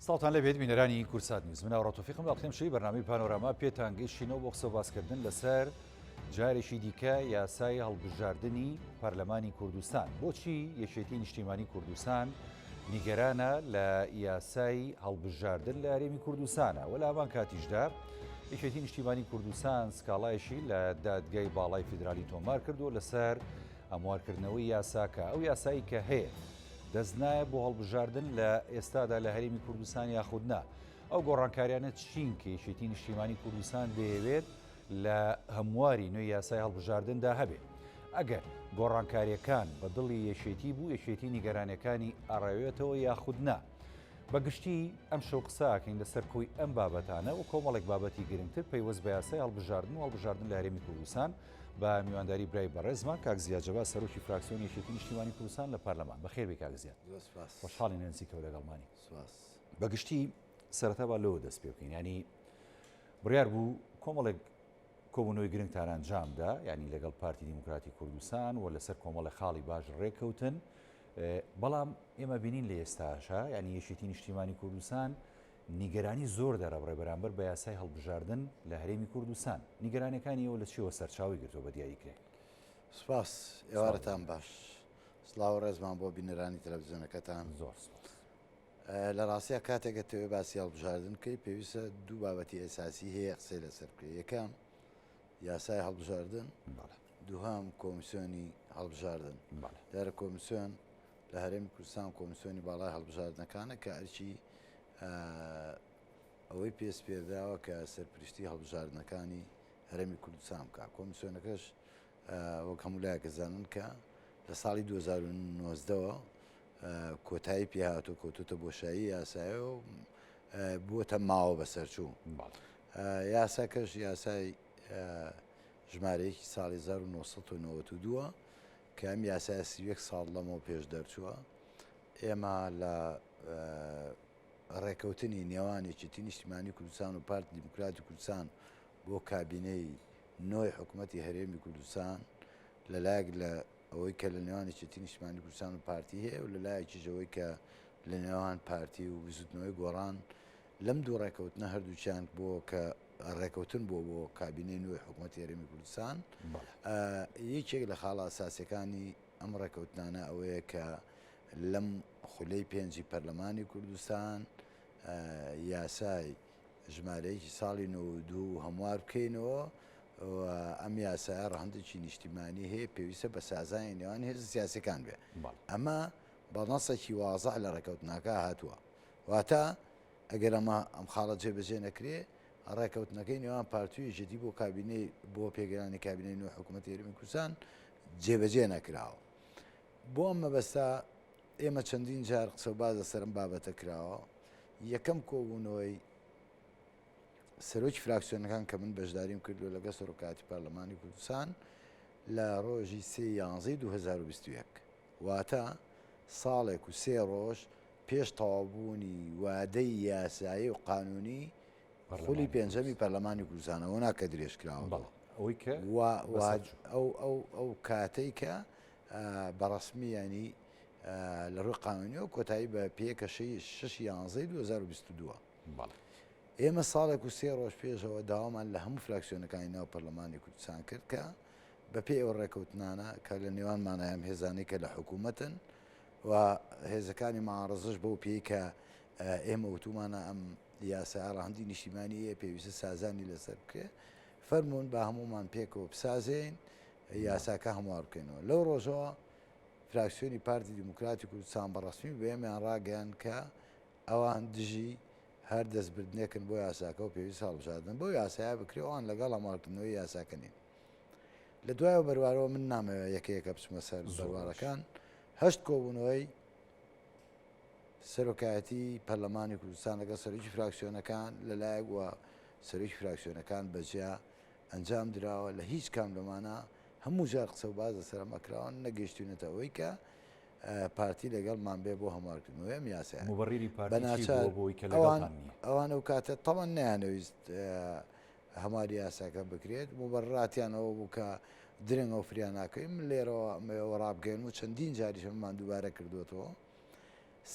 سڵاوتان لێبێت بینەرانی کوردسات نیوز من ئاوڕا تۆفیقم لە ئەڵقەی شەوی بەرنامەی پانۆراما پێتان گەیشتینەوە بۆ قسە و باسکردن لەسەر جارێکی دیکە یاسای هەڵبژاردنی پەرلەمانی کوردستان بۆچی یەکێتی نیشتیمانی کوردستان نیگەرانە لە یاسای هەڵبژاردن لە هەرێمی کوردستانە وە لە هەمان کاتیشدا یەکێتی نیشتیمانی کوردستان سکاڵایشی لە دادگای باڵای فیدرالی تۆمار کردووە لەسەر هەموارکردنەوەی یاساکە ئەو یاسایی کە هەیە دەست نایە بۆ هەڵبژاردن لە ئێستادا لە هەرێمی کوردستان یاخود نا؟ ئەو گۆڕانکاریانە چین کە یەکێتی نیشتیمانی کوردستان دەیەوێت لە هەمواری نوێی یاسای هەڵبژاردندا هەبێت؟ ئەگەر گۆڕانکاریەکان بە دڵی یەکێتی بوو یەکێتی نیگەرانیەکانی ئەڕەوێتەوە یاخود نا؟ بە گشتی ئەمشەو قسە ئەکەین لەسەر کۆی ئەم بابەتانە و کۆمەڵێک بابەتی گرنگتر پەیوەست بە یاسای هەڵبژاردن و هەڵبژاردن لە هەرێمی کوردستان بە میوانداری برای بەڕێزمان کاک زیاد جەبار سەرۆکی فراکسیۆنی یەکێتی نیشتیمانی کوردستان لە پەرلەمان. بەخێر بێی کاک زیاد. زۆر سپاس. خۆشحاڵین لە نزیکەوە لەگەڵمانی. سپاس. بە گشتی سەرەتا با لەوە دەست پێ بکەین یانی بڕیار بوو کۆمەڵێک کۆبوونەوەی گرنگتان ئەنجامدا یانی لەگەڵ پارتی دیموکراتی کوردستان و لەسەر کۆمەڵێک خاڵی باش ڕێککەوتن بەڵام ئێمە بینین لە ئێستاشا یانی یەکێتی نیشتیمانی کوردستان نیگەرانی زۆر دەرەبڕێ بەرامبەر بە یاسای هەڵبژاردن لە هەرێمی کوردستان، نیگەرانیەکانی ئێوە لە چیەوە سەرچاوەی گرتووە بە دیاری کرێ؟ سوپاس، ئێوارەتان باش. سڵاو و ڕێزمان بۆ بینەرانی تەلەفزیۆنەکەتان. زۆر سوپاس. لە ڕاستیا کاتێک ئەتەوێ باسی هەڵبژاردن بکەی پێویستە دوو بابەتی ئەساسی هەیە قسەی لەسەر بکەی. یەکەم یاسای هەڵبژاردن، دووهەم کۆمیسیۆنی هەڵبژاردن. دیارە کۆمیسیۆن لە هەرێمی کوردستان کۆمیسیۆنی باڵای هەڵبژاردنەکانە کە ئەرکی ئەوەی پێسپێردراوە کە سەرپرشتی هەڵبژاردنەکانی هەرێمی کوردستان بکە کۆمیسیۆنەکەش وەک هەموو لایەکە زانن کە لە ساڵی 2009ەوە کۆتایی پێهاتوو کەوتوتە بۆشایی یاسایە و بووەتە ماوە بەسەرچوو یاساکەش یاسای ژمارەیەکی ساڵی 1992 کە ئەم یاسایە 31 ساڵ لەمەوە پێش دەرچووە ئێمە لە ڕێکەوتنی نێوان یەکێتی نیشتیمانی کوردستان و پارتی دیموکراتی کوردستان بۆ کابینەی نۆی حکوومەتی هەرێمی کوردستان لەلایەک لە ئەوەی کە لە نێوان یەکێتی نیشتیمانی کوردستان و پارتی هەیە و لەلایەکیش ئەوەی کە لە نێوان پارتی و بزوتنەوەی گۆڕان لەم دوو ڕێکەوتنە هەردووکیان بۆ کە ڕێکەوتن بۆ بۆ کابینەی نوێی حکوومەتی هەرێمی کوردستان یەکێک لە خاڵە ئەساسیەکانی ئەم ڕێکەوتنانە ئەوەیە کە لەم خولەی پێنجی پەرلەمانی کوردستان یاسای ژمارەیەکی ساڵی 92 هەموار بکەینەوە و ئەم یاسایە ڕەهەندێکی نیشتیمانی هەیە پێویستە بە سازانی نێوان هێزە سیاسەکان بێ ئەمە بە نەسێکی وازح لە ڕێکەوتناکە هاتووە واتە ئەگەر ئەمە ئەم خاڵە جێبەجێ نەکرێ ڕێکەوتنەکەی نێوان پارتی و یەکێتی بۆ کابینەی بۆ پێگەرانی کابینەی نوێ حکوومەتی هەرێمی کوردستان جێبەجێ نەکراوە. بۆ ئەم مەبەستە ئێمە چەندین جار قسە و باس لەسەر ئەم بابەتە کراوە. یەکەم کۆبوونەوەی سەرۆکی فراکسیۆنەکان کە من بەشداریم کردووە لەگەڵ سەرۆکایەتی پەرلەمانی کوردستان لە ڕۆژی سێ یانزەی 2021 واتە ساڵێک و سێ ڕۆژ پێش تەواوبوونی وادەی یاسایی و قانونی خولی پێنجەمی پەرلەمانی کوردستان ئەوە نا کە درێژ کراوە ئەوەی کە ئەو ئەو ئەو کاتەی کە بە ڕەسمی ینی لە ڕووی قانونیەوە کۆتایی بە پێکەشەی 6 یانزەی 2022 ئێمە ساڵێک و سێ ڕۆژ پێشەوە داوامان لە هەموو فراکسیۆنەکانی ناو پەرلەمانی کوردستان کرد کە بەپێی ئەو ڕێکەوتنانە کە لە نێوانمانە ئەم هێزانەی کە لە حکوومەتن و هێزەکانی معارزش بەو پێی کە ئێمە وتومانە ئەم یاسایە ڕەهەندی نیشتیمانی هەیە پێویستە سازانی لەسەر بکرێ فەرمونون با هەمومان پێکەوە بسازێین یاساکە هەموار بکەینەوە لەو ڕۆژەوە فراکسیۆنی پارتی دیموکراتی کوردستان بە ڕەسمی بە ئێمەیان ڕاگەیان کە ئەوان دژی هەر دەستبردنێکن بۆ یاساکە و پێویست هەڵبژاردن بۆ یاسایە بکرێ ئەوان لەگەڵ هەموارکردنەوەی یاساکە نین لە دوایەوە بەروارەوە من نامەوێت یەکە یەکە بچمە سەر بەروارەکان هەشت کۆبوونەوەی سەرۆکایەتی پەرلەمانی کوردستان لەگەڵ سەرۆکی فراکسیۆنەکان لەلایەک و سەرۆکی فراکسیۆنەکان بەجیا ئەنجام دراوە لە هیچ کام لەمانە هەموو جار قسە و باز لەسەر ئەمە کراوە نەگەیشتوینەتە ئەوەی کە پارتی لەگەڵمان بێ بۆ هەموارکردنەوەی ئەم یاسایە مبەڕیری پارتی چی بووە بۆ ئەوەی کە لەگەڵتان نییە؟ ئەوان ئەو کاتە تەبعەن نەیانەویست هەمواری یاساکە بکرێت موبەرراتیان ئەوە بوو کە درەنگە و فریا ناکەوین من لێرەوە ئەمەوێ ڕابگەیەنم و چەندین جاریش ئەمەمان دووبارە کردووەتەوە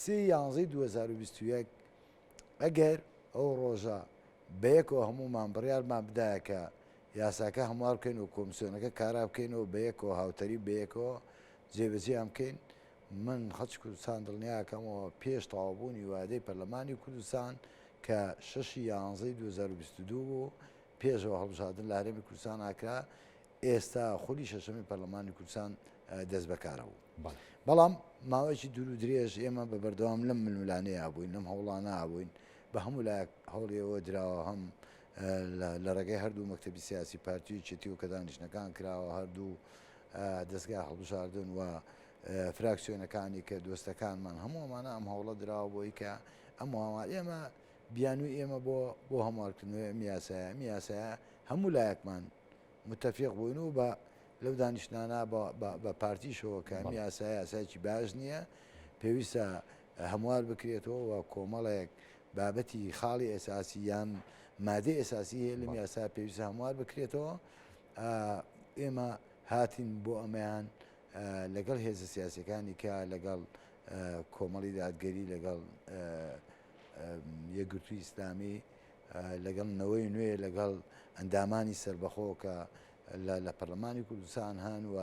سێ یانزەی 2021. ئەگەر ئەو ڕۆژە بەیەکەوە هەموومان بڕیارمان بدایە کە یاساکە هەموار بکەین و کۆمسیۆنەکە کارا بکەین و بەیەکەوە هاوتەریب بەیەکەوە جێبەجێیان بکەین، من خەڵکی کوردستان دڵنیاکەمەوە پێش تەواوبوونی وادەی پەرلەمانی کوردستان کە شەشی یانزەی 2022 بوو پێشەوە هەڵبژاردن لە هەرێمی کوردستان ئاکرا ئێستا خولی شەشەمی پەرلەمانی کوردستان دەست بەکارە بوو. بەڵام ماوەیەکی دوور و درێژ ئێمە بە بەردەوام لەم ململانێیا بووین، لەم هەوڵانە بووین، بە هەموو لایەک هەوڵی ئەوە دراوە هەم لە ڕێگەی هەردوو مەکتەبی سیاسی پارتی و یەکێتی و کە دانیشتنەکان کراوە هەردوو دەستگای هەڵبژاردن و فراکسیۆنەکانی کە دۆستەکانمان هەموو ئەمانە ئەم هەوڵە دراوە بۆی کە ئەم ئێمە بیانووی ئێمە بۆ بۆ هەموارکردنەوەی ئەم یاسایە ئەم یاسایە هەموو لایەکمان متەفیق بووین و بە لەو دانیشتنانە بە پارتیشەوە کە ئەم یاسایە یاسایەکی باش نییە پێویستە هەموار بکرێتەوە و کۆمەڵێک بابەتی خاڵی ئەساسی یان مادەی ئەساسی هەیە لەم یاسا پێویستە هەموار بکرێتەوە ئێمە هاتین بۆ ئەمەیان لەگەڵ هێزە سیاسەکانی کە لەگەڵ کۆمەڵی دادگەری لەگەڵ یەکگرتووی ئیسلامی لەگەڵ نەوەی نوێ لەگەڵ ئەندامانی سەربەخۆ کە لە پەرلەمانی کوردستان هەن و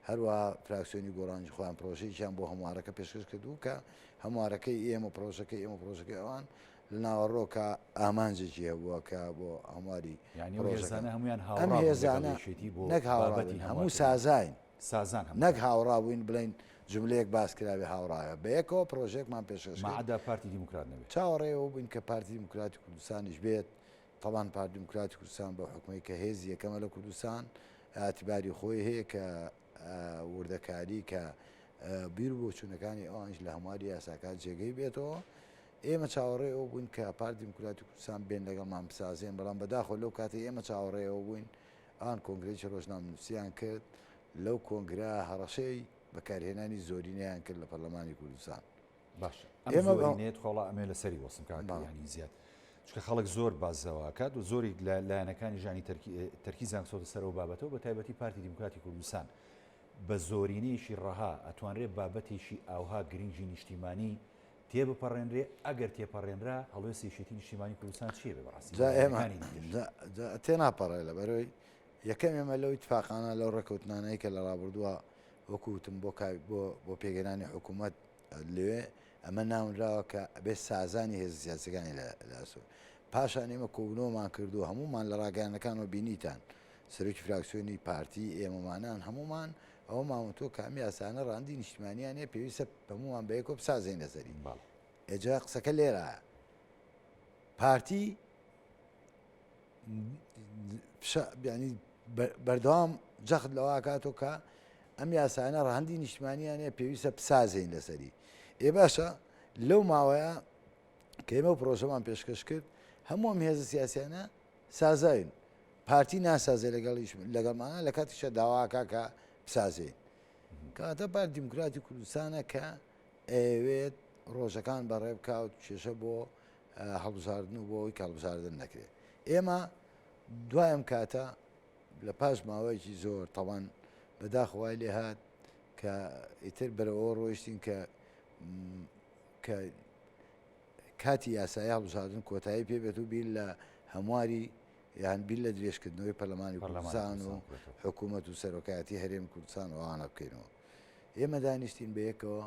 هەروە فراکسیۆنی گۆڕانی خۆیان پرۆژەیەکیان بۆ هەموارەکە پێشکەش کردو کە هەموارەکەی ئێمە پرۆژەکەی ئێمە پرۆژەکەی ئەوان لە ناوەڕۆکە ئامانجێکی هەبووە کە بۆ هەمواری پرۆژەکە هەمویان ئەم هێزانە نەک هاوڕابوون هەموو سازاین سازان نەک هاوڕابووین بڵین جملەیەک باس کراوێ هاوڕایە بەیەکەوە پرۆژێکمان پێشکەش کرد. مەعدا پارتی دیموکرات نەبێت. چاوەڕێی ئەوە بووین کە پارتی دیموکراتی کوردستانیش بێت، تەبان پارتی دیموکراتی کوردستان بەو حوکمەی کە هێزی یەکەمە لە کوردستان ئیعتیباری خۆی هەیە کە وردەکاری کە بیر و بۆچوونەکانی ئەوانیش لە هەمواری یاساکان جێگەی بێتەوە. ئێمە چاوەڕێی ئەوە بووین کە پارتی دیموکراتی کوردستان بێن لەگەڵمان بسازێن، بەڵام بەداخەوە لەو کاتەی ئێمە چاوەڕێی ئەوە بووین ئەوان کۆنگرەیەکی ڕۆژنامەنووسیان کرد، لەو کۆنگرە هەڕەشەی بەکارهێنانی زۆرینەیان کرد لە پەرلەمانی کوردستان. باشە ئەم زۆرینەیە تخۆڵا ئەمێ لەسەری وەسم کاک یانی زیاد چونکە خەڵک زۆر بازەوە کات و زۆری لە لایەنەکانی ژانی تەرکیزیان خستۆتە سەر ئەو بابەتەوە بە تایبەتی پارتی دیموکراتی کوردستان بە زۆرینەیەکی ڕەها ئەتوانرێت بابەتێکی ئاوها گرنگی نیشتیمانی تێبپەڕێنرێ ئەگەر تێپەڕێنرا هەڵوێستی یەکێتی نیشتیمانی کوردستان چییە بێ بەڕاستی جا ئێمە تێناپەڕێ لەبەرەوەی یەکەم ئێمە لەو ئیتفاقانە لەو ڕێکەوتنانەی کە لە ڕابردووە وەکو وتم بۆ بۆ بۆ پێکهێنانی حکوومەت لەوێ ئەمە ناونراوە کە ئەبێ سازانی هێزە سیاسەکانی لە ئەسۆ پاشان ئێمە کۆبوونەوەمان کردو هەمومان لە ڕاگەیانەکانەوە بینیتان سەرۆکی فراکسیۆنی پارتی ئێمەمانان هەمومان ئەوەمان وتووە کە ئەم یاسانە ڕاندی نیشتمانیان هەیە پێویستە هەمومان بەیەکەوە بسازین لەسەری ئێجا قسەکە لێرە پارتی ینی بەردەوام جەخت لەوە کاتۆ کە ئەم یاسانە ڕەهەندی نیشتمانیان هەیە پێویستە بسازین لەسەری ئێ باشە لەو ماوەیە کە ئێمە پرۆژەمان پێشکەش کرد هەموو ئەم هێزە سیاسیانە سازاین پارتی ناسازێ لەگەڵیش لەگەڵمانە لە کاتیشە داواکە کە بسازین کاتە پارتی دیموکراتی کوردستانە کە ئەیەوێت ڕۆژەکان بەڕێ بکا و کێشە بۆ هەڵبژاردن و بۆ ئەوەی کە هەڵبژاردن نەکرێت ئێمە دوای ئەم کاتە لە پاش ماوەیەکی زۆر تەوان بەداخەوە وای لێ هات کە ئیتر بەرەوە ڕۆیشتین کە کە کاتی یاسایی هەڵبژاردن کۆتایی پێ بێت و بیر لە هەمواری یان بیر لە درێژکردنەوەی پەرلەمانی کوردستان و حکوومەت و سەرۆکایەتی هەرێم کوردستان ئەوانە بکەینەوە ئێمە دانیشتین بەیەکەوە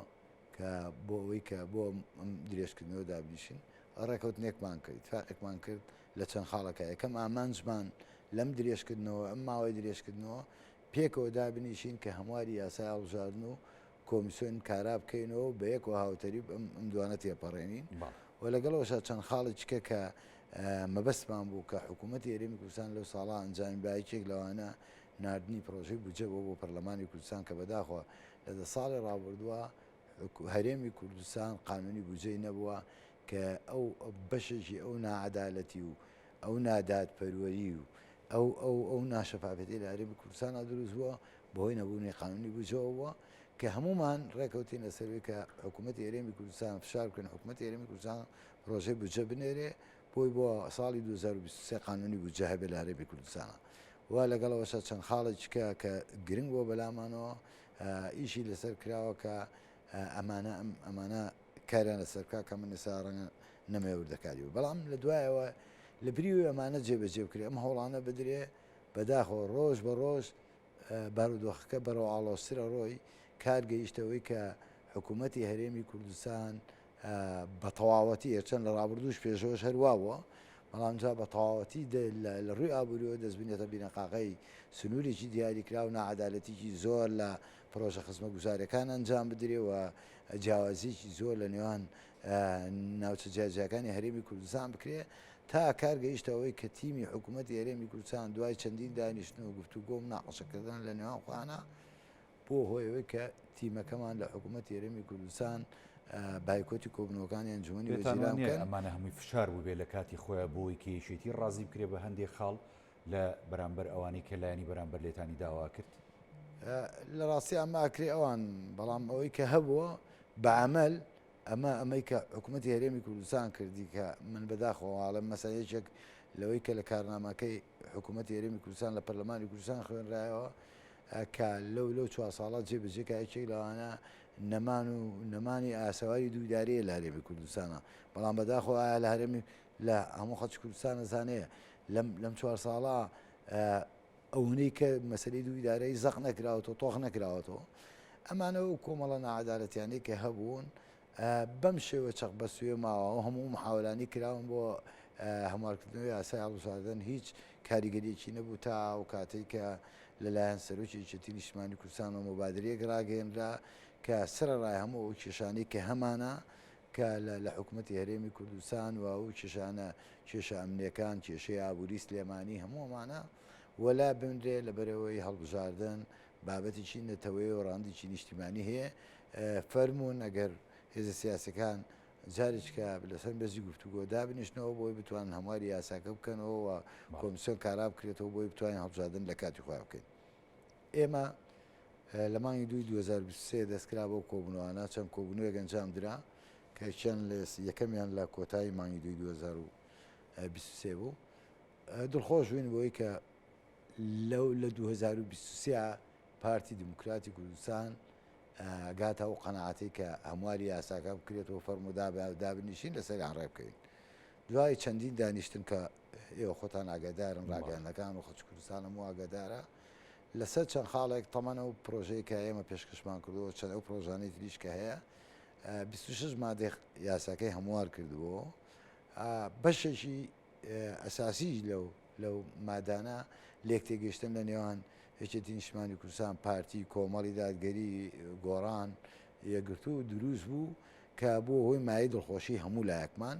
کە بۆ ئەوەی کە بۆ ئەم درێژکردنەوە دابنیشین ڕێکەوتنێکمان کرد ئیتفاقێکمان کرد لە چەند خاڵەکە یەکەم ئامانجمان لەم درێژکردنەوە ئەم ماوەی درێژکردنەوە پێکەوە دابنیشین کە هەمواری یاسای هەڵبژاردن و کۆمیسیۆن کارا بکەینەوە و بەیەکەوە هاوتەریب ئەم ئەم دوانە تێپەڕێنین و لەگەڵەوەشا چەند خاڵێکیکە کە مەبەستمان بوو کە حکوومەتی هەرێمی کوردستان لەو ساڵا ئەنجامی با یەکێک لەوانە ناردنی پرۆژەی بودجە بۆ بۆ پەرلەمانی کوردستان کە بەداخەوە لە دە ساڵی ڕابردووە هەرێمی کوردستان قانونی بودجەی نەبووە کە ئەو بەشێکی ئەو ناعەدالەتی و ئەو نادادپەروەری و ئەو ئەو ئەو ناشەفافێتی لە هەرێمی کوردستانە دروست بووە بەهۆی نەبوونی قانونی بودجەوە بووە کە هەمومان ڕێکەوتین لەسەروی کە حکوومەتی هەرێمی کوردستان فشار بکەن حکوومەتی هەرێمی کوردستان پرۆژەی بودجە بنێرێ بۆی بۆ ساڵی 2023 قانونی بودجە هەبێ لە هەرێمی کوردستانە و لەگەڵ ئەوەشا چەند خاڵێکی کە کە گرنگ بووە بەلامانەوە ئیشی لەسەر کراوە کە ئەمانە ئەمانە. کاریان لەسەر بکا کە من ئێستا ڕەنگە نەمەوێ وردەکاری بێ بەڵام لە دوایەوە لە بری وی ئەمانە جێبەجێ بکرێ ئەم هەوڵانە بدرێ بەداخەوە ڕۆژ بە ڕۆژ بارودۆخەکە بەرەو ئاڵۆزتر ئەڕۆی، کار گەیشتە ئەوەی کە حکوومەتی هەرێمی کوردستان بە تەواوەتی هەرچەند لە ڕابردووش پێشەوەش هەر وابووە، بەڵام جا بە تەواوەتی لە ڕووی ئابووریەوە دەست بنێتە بینەقاقەی سنوورێکی دیاریکراو، ناعەدالەتیکی زۆر لە پڕۆژە خزمەتگوزارییەکان ئەنجام بدرێ و جیاوازییەکی زۆر لە نێوان ناوچە جیاجیاکانی هەرێمی کوردستان بکرێ تا کار گەیشتە ئەوەی کە تیمی حکوومەتی هەرێمی کوردستان دوای چەندین دانیشتن و گفتوگۆ و مناقەشەکردن لە نێوان خۆیانە بۆ هۆی ئەوەی کە تیمەکەمان لە حکوومەتی هەرێمی کوردستان بایکۆتی کۆبوونەوەکانی ئەنجومەنی پێتان وا وەزیران نییە بکەن. ئەمانە هەمووی فشار بووبێ لە کاتی خۆیا بۆ ئەوەی کە یەکێتی ڕازی بکرێ بە هەندێ خاڵ لە بەرامبەر ئەوانەی کە لایەنی بەرامبەر لێتانی داوا کرد؟ لە ڕاستی ئەمە ئەکرێ ئەوان بەڵام ئەوەی کە هەبووە بە عەمەل ئەمە ئەمەی کە حکوومەتی هەرێمی کوردستان کردی کە من بەداخەوە ئاڵێم مەسەلەن یەکێک لەوەی کە لە کارنامەکەی حکوومەتی هەرێمی کوردستان لە پەرلەمانی کوردستان خوێنرایەوە کە لەو لەو چوار ساڵە جێبەجێ کە یەکێک لەوانە نەمان و نەمانی ئاسەواری دووداریە لە هەرێمی کوردستانە بەڵام بەداخەوە ئایا لە هەرێمی لە هەموو خەڵکی کوردستان ئەزانێ لەم لەم چوار ساڵە ئەونەی کە مەسەلەی دوو ئیدارەی زەق نەکراوەتەوە، تۆخ نەکراوەتەوە. ئەمانە و کۆمەڵە ناعەدالەتیانەی کە هەبوون بەم شێوە چەق بەستوویە ماوە و هەموو محاولانی کراون بۆ هەموارکردنەوەی یاسای هەڵبژاردن هیچ کاریگەریەکی نەبوو تا ئەو کاتەی کە لەلایەن سەرۆکی یەکێتی نیشتمانی کوردستانەوە مبادرەیەک ڕاگەیەنرا کە سەرەڕای هەموو ئەو کێشانەی کە هەمانە کە لە لە حکومەتی هەرێمی کوردستان و ئەو کێشانە، کێشە ئەمنیەکان، کێشەی ئابووری سلێمانی هەموو ئەمانە وەلا بنرێ لەبەرئەوەی هەڵبژاردن بابەتێکی نەتەوەیی و ڕەهەندێکی نیشتیمانی هەیە فەرموون ئەگەر هێزە سیاسەکان جارێکە لەسەر مێزی گفتوگۆ دابنیشنەوە بۆی بتوانن هەمواری یاساکە بکەنەوە و کۆمیسیۆن کارا بکرێتەوە بۆی بتوانین هەڵبژاردن لە کاتی خۆیان بکەین. ئێمە لە مانگی دووی 2023 دەستکرا بەو کۆبوونەوانە، چەند کۆبوونەوەیەک ئەنجام درا کە یەکیان لە یەکەمیان لە کۆتایی مانگی دووی 2023 بوو. دڵخۆش بووین بەوەی کە لەو لە 2023 پارتی دیموکراتی کوردستان گاتە ئەو قەناعەتەی کە هەمواری یاساکە بکرێتەوە فەرموو دابنیشین لەسەریان ڕێبکەوین. دوای چەندین دانیشتن کە ئێوە خۆتان ئاگادارن ڕاگەیاندنەکان و خەڵکی کوردستان هەموو ئاگادارە لەسەر چەند خاڵێک تەمەن ئەو پرۆژەیە کە ئێمە پێشکەشمان کردووە چەند ئەو پرۆژانەی تریش کە هەیە 26 مادەی یاساکەی هەموار کردبوو بەشێکی ئەساسی لەو لەو مادانە لێک تێگەیشتن لە نێوان یەکێتی نیشتمانی کوردستان پارتی کۆمەڵی دادگەری گۆڕان یەکگرتوو دروست بوو کە بووە هۆی مایەی دڵخۆشی هەموو لایەکمان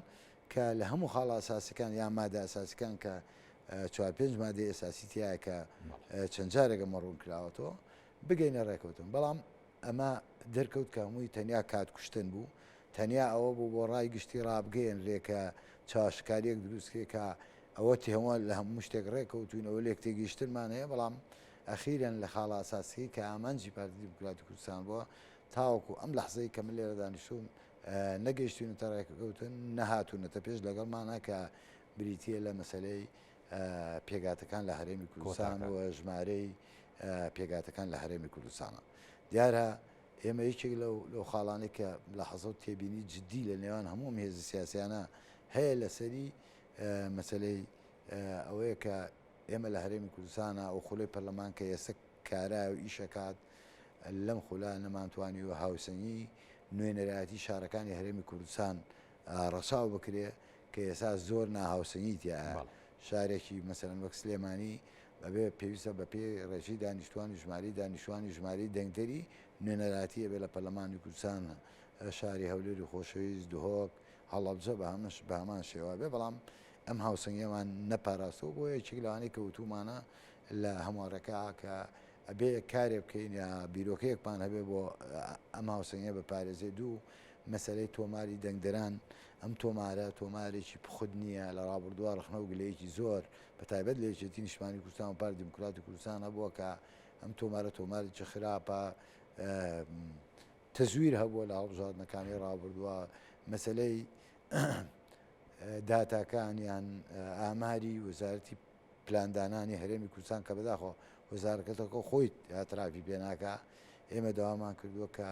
کە لە هەموو خاڵە ئەساسەکان یان مادە ئەساسەکان کە چوار پێنج مادەی ئەساسی تایە کە چەند جارێک ئەمە ڕوون کراوەتەوە بگەینە ڕێکەوتن بەڵام ئەمە دەرکەوت کە هەمووی تەنیا کات کوشتن بوو تەنیا ئەوە بوو بۆ ڕای گشتی ڕابگەیەنرێ کە چاوەشکاریەک دروستکرێ کە ئەوە تێوە لە هەموو شتێک ڕێکەوتوین ئەوە لێک تێگەیشتنمان هەیە بەڵام ئەخیرەن لە خاڵە ئەساسیەکەی کە ئامانجی پارتی دیموکراتی کوردستان بووە تاوەکو ئەم لەحزەی کە من لێرە دانیشتووم نەگەیشتوینەتە ڕێککەوتن، نەهاتوونەتە پێش لەگەڵمانە کە بریتییە لە مەسەلەی پێکهاتەکان لە هەرێمی کوردستان و ژمارەی پێکهاتەکان لە هەرێمی کوردستانە. دیارە ئێمە یەکێک لەو لەو خاڵانەی کە لەحزە و تێبینی جدی لە نێوان هەموو ئەم هێزە سیاسیانە هەیە لەسەری مەسەلەی ئەوەیە کە ئێمە لە هەرێمی کوردستانە ئەو خولەی پەرلەمان کە ئێستا کارایە و ئیش ئەکات، لەم خولە نەمانتوانیوە هاوسەنگی نوێنەرایەتی شارەکانی هەرێمی کوردستان ڕەچاو بکرێ کە ئێستا زۆر ناهاوسەنگی تیایە. شارێکی مەسەلەن وەک سلێمانی ئەبێ پێویستە بە پێی ڕێژەی دانیشتوان و ژمارەی دانیشتوانی ژمارەی دەنگدەری نوێنەرایەتی ئەبێ لە پەرلەمانی کوردستان شاری هەولێری خۆشەویست دهۆک هەڵەبجە بە هەمش بە هەمان شێوە بێ بەڵام ئەم هاوسەنگیەمان نەپاراستەوە بۆ یەکێک لەوانەی کە وتومانە لە هەموارەکە کە ئەبێ کارێ بکەین یا بیرۆکەیەکمان هەبێ بۆ ئەم هاوسەنگیە بپارێزێ دوو مەسەلەی تۆماری دەنگدەران ئەم تۆمارە تۆمارێکی پوخت نییە لە ڕابردووە ڕەخنە و گلەیەکی زۆر بە تایبەت لە یەکێتی نیشتمانی کوردستان و پارتی دیموکراتی کوردستان هەبووە کە ئەم تۆمارە تۆمارێکی خراپە تەزویر هەبووە لە هەڵبژاردنەکانی ڕابردووە مەسەلەی داتاکان یان ئاماری وەزارەتی پلاندانانی هەرێمی کوردستان کە بەداخەوە وەزارەتەکە خۆی اعترافی پێ ناکا ئێمە داوامان کردووە کە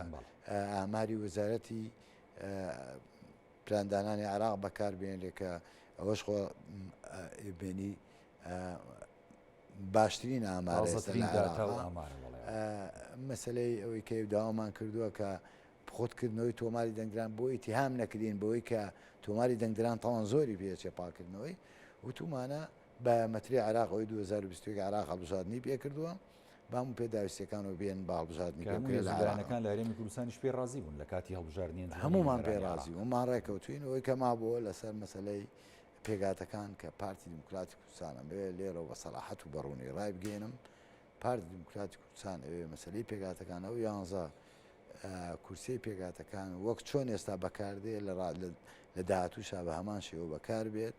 ئاماری وەزارەتی. پلاندانانی عێراق بەکار بێنرێ کە ئەوەش خۆ بێنی باشترین ئامارە ئێستا لە عێراق. مەسەلەی ئەوەی کە داوامان کردووە کە خۆتکردنەوەی تۆماری دەنگدران بۆ ئیتیهام نەکرین بەوەی کە تۆماری دەنگدران تاوان زۆری پێچێ پاکردنەوەی وتومانە بایۆمەتری عێراق ئەوەی 2021 عێراق هەڵبژاردنی پێکردووە بام و پێداویستیەکان و بێن بە هەڵبژاردنی پێ بکرێت لە عێراق. لە هەرێمی کوردستانیش پێ ڕازی بوون لە کاتی هەڵبژاردنی ئەنجومەنی هەموومان پێ نوێنەرانی عێراق. ڕازی بوون، مان ڕێکەوتوین ئەوەی کە مابووە لەسەر مەسەلەی پێکهاتەکان کە پارتی دیموکراتی کوردستان ئەمەوێ لێرەوە بە سەراحەت و بە ڕوونی ڕایبگەیەنم پارتی دیموکراتی کوردستان ئەوێ مەسەلەی پێکهاتەکان ئەو یانزە کورسیەی پێکهاتەکان وەک چۆن ئێستا بەکاردێ لە داهاتووشا بە هەمان شێوە بەکاربێت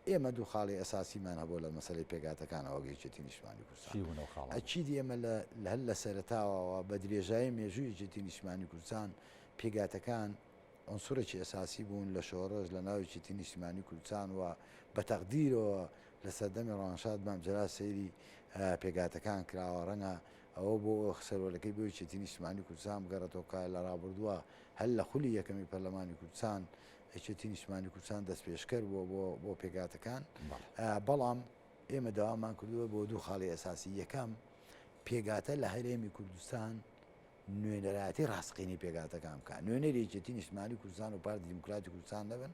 ئێمە دوو خاڵی ئەساسیمان هەبوو لە مەسەلەی پێکهاتەکانەوە وەک یەکێتی نیشتمانی کوردستان. چی بوون ئەو خاڵانە؟ ئەکید ئێمە لە هەر لە سەرەتاوەوە بە درێژایی مێژووی یەکێتی نیشتمانی کوردستان پێکهاتەکان عونسوڕێکی ئەساسی بوون لە شۆڕش لە ناو یەکێتی نیشتمانی کوردستان و بە تەقدیرەوە لە سەردەمی ڕەوانشاد مام جەلال سەیری پێکهاتەکان کراوە ڕەنگە ئەوە بۆ سەرۆلەکەی بۆ یەکێتی نیشتمانی کوردستان بگەڕێتەوە کە لە ڕابردووە هەر لە خولی یەکەمی پەرلەمانی کوردستان یەکێتی نیشتمانی کوردستان دەستپێشکەر بووە بۆ بۆ پێکهاتەکان، بەڵام ئێمە داوامان کردووە بۆ دوو خاڵی ئەساسی، یەکەم پێکهاتە لە هەرێمی کوردستان نوێنەرایەتی ڕاستەقینەی پێکهاتەکان بکات، نوێنەری یەکێتی نیشتمانی کوردستان و پارتی دیموکراتی کوردستان نەبن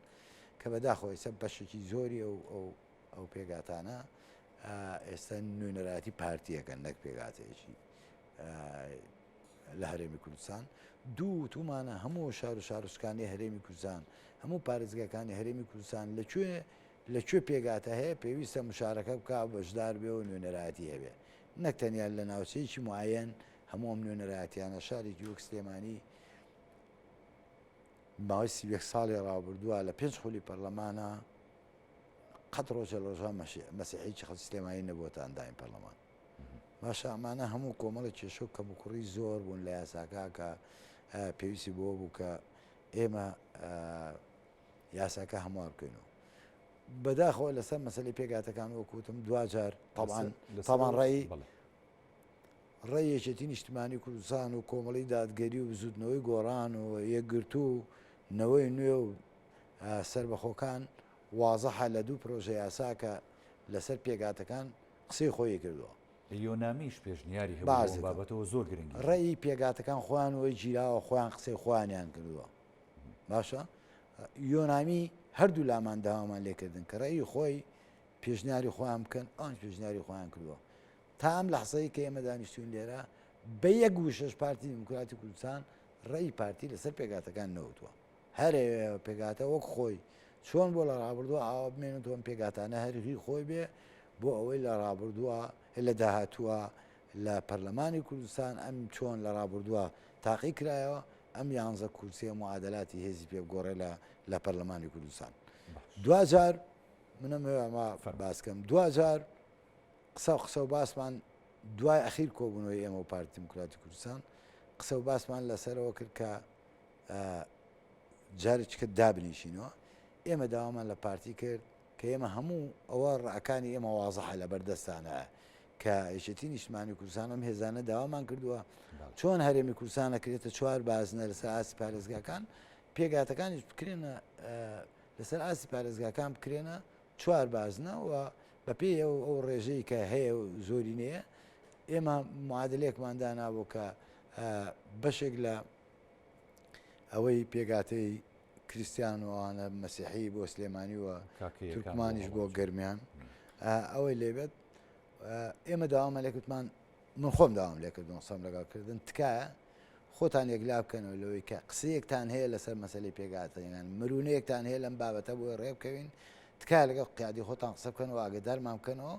کە بەداخەوە ئێستا بەشێکی زۆری ئەو ئەو ئەو پێکهاتانە ئێستا نوێنەرایەتی پارتیەکەن نەک پێکهاتەیەکی لە هەرێمی کوردستان دوو وتومانە هەموو شار و شارۆچکانی هەرێمی کوردستان هەموو پارێزگاکانی هەرێمی کوردستان لە کوێ لە کوێ پێگاتە هەیە پێویستە مشارەکە بکا و بەشدار بێ و نوێنەرایەتی هەبێ نەک تەنیا لە ناوچەیەکی معەن هەموو ئەم نوێنەرایەتیانە شارێکی وەک سلێمانی ماوەی 31 ساڵی ڕابردووە لە پێنج خولی پەرلەمانە قەت ڕۆژە لە ڕۆژان مەسیحیی خەڵکی سلێمانی نەبووەتە ئەندامی پەرلەمان باشە ئەمانە هەموو کۆمەڵی کێشە و کەموکوڕی زۆر بوون لە یاساکە کە پێویستی بۆ بوو کە ئێمە یاساکە هەموار بکەینەوە بەداخەوە لەسەر مەسلی پێگاتەکان وەکوتم دواجار طبعا طبعا ڕێی ڕێی یەکێتی نیشتمانی کوردستان و کۆمەڵی دادگەری و بزوتنەوەی گۆڕان و یەکگرتوو و نەوەی نوێ و سربەخۆکان وازەحە لە دوو پرۆژە یاساکە لەسەر پێگاتەکان قسەی خۆیی کردووە. یۆنامیش پێشنیاری هەبوو بۆ ئەم بابەتەوە زۆر گرنگی هەبوو. ڕەئی پێکهاتەکان خۆیان وەی گیراوە خۆیان قسەی خۆیانیان کردووە باشە یۆنامی هەردوو لامان داوامان لێکردن کە ڕەئی خۆی پێشنیاری خۆیان بکەن ئەوان پێشنیاری خۆیان کردووە تا ئەم لەحزەی کە ئێمە دانیشتوین لێرە بە یەک وشەش پارتی دیموکراتی کوردستان ڕێی پارتی لەسەر پێکهاتەکان نەوتووە هەر پێکهاتە وەک خۆی چۆن بۆ لە ڕابردووە ئاوا بمێنێتەوە ئەم پێکهاتانە هەر هی خۆی بێ بۆ ئەوەی لە ڕابردووە لە داهاتووە لە پەرلەمانی کوردستان ئەم چۆن لە ڕابردووە تاقی کرایەوە ئەم یانزە کورسیە معادلاتی هێزی پێ بگۆڕێ لە لە پەرلەمانی کوردستان دواجار منم ئەمە باسکەم دواجار قسە و قسە و باسمان دوای ئەخیر کۆبوونەوەی ئێمە و پارتی دیموکراتی کوردستان قسە و باسمان لەسەرەوە کرد کە جارێکیکە دابنیشینەوە ئێمە داوامان لە پارتی کرد کە ئێمە هەموو ئەوە ڕەکانی ئێمە وازحە لە بەردەستانە کە یەکێتی نیشتمانی کوردستان ئەم هێزانە داوامان کردووە چۆن هەرێمی کوردستان ئەکرێتە چوار بازنە لەسەر ئاستی پارێزگاکان پێگاتەکانیش بکرێنە لەسەر ئاستی پارێزگاکان بکرێنە چوار بازنە و بەپێی ئەو ئەو ڕێژەی کە هەیە و زۆرینەیە ئێمە معادلێکمان دانابوو کە بەشێک لە ئەوەی پێکهاتەی کریستیان و ئەوانە مەسیحی بۆ سلێمانی و تورکمانیش بۆ گەرمیان ئەوەی لێبێت ئێمە داوامان لێکوتمان من خۆم داوام لێکردن قسەم لەگەڵ کردن تکایە خۆتان یەکلا بکەنەوە لەوەی کە قسەیەکتان هەیە لەسەر مەسلەی پێکهاتەکان مرونەیەکتان هەیە لەم بابەتە بۆی ڕێ بکەوین تکایە لەگەڵ قیادی خۆتان قسە بکەن و ئاگدارمان بکەنەوە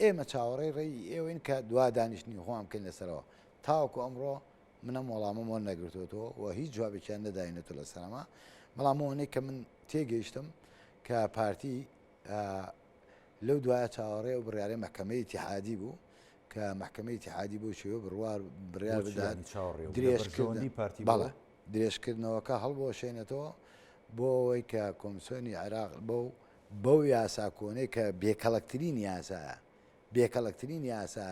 ئێمە چاوەڕێی ڕێی ئێوەین کە دوا دانیشتنی خۆمان بکەین لەسەرەوە تاوەکو ئەمڕۆ من ئەم وەڵامەم وەرنەگرتووەتەوە و هیچ جوابێکیان نەداینەتەوە لەسەر ئەمە، بەڵام ئەوەنەی کە من تێگەیشتم کە پارتی لەو دوایە چاوەڕێ و بڕیارەی مەحکەمەی ئیتیحادی بوو کە مەحکەمەی ئیتیحادی بۆ شێوە بڕوار بڕیار بدات درێژکردنی پارتی بەڵێ درێژکردنەوەکە هەڵبوەشێنێتەوە بۆ ئەوەی کە کۆمسیۆنی عێراق بەو بەو یاسا کۆنەی کە بێکەڵکترین یاسایە بێکەڵکترین یاسا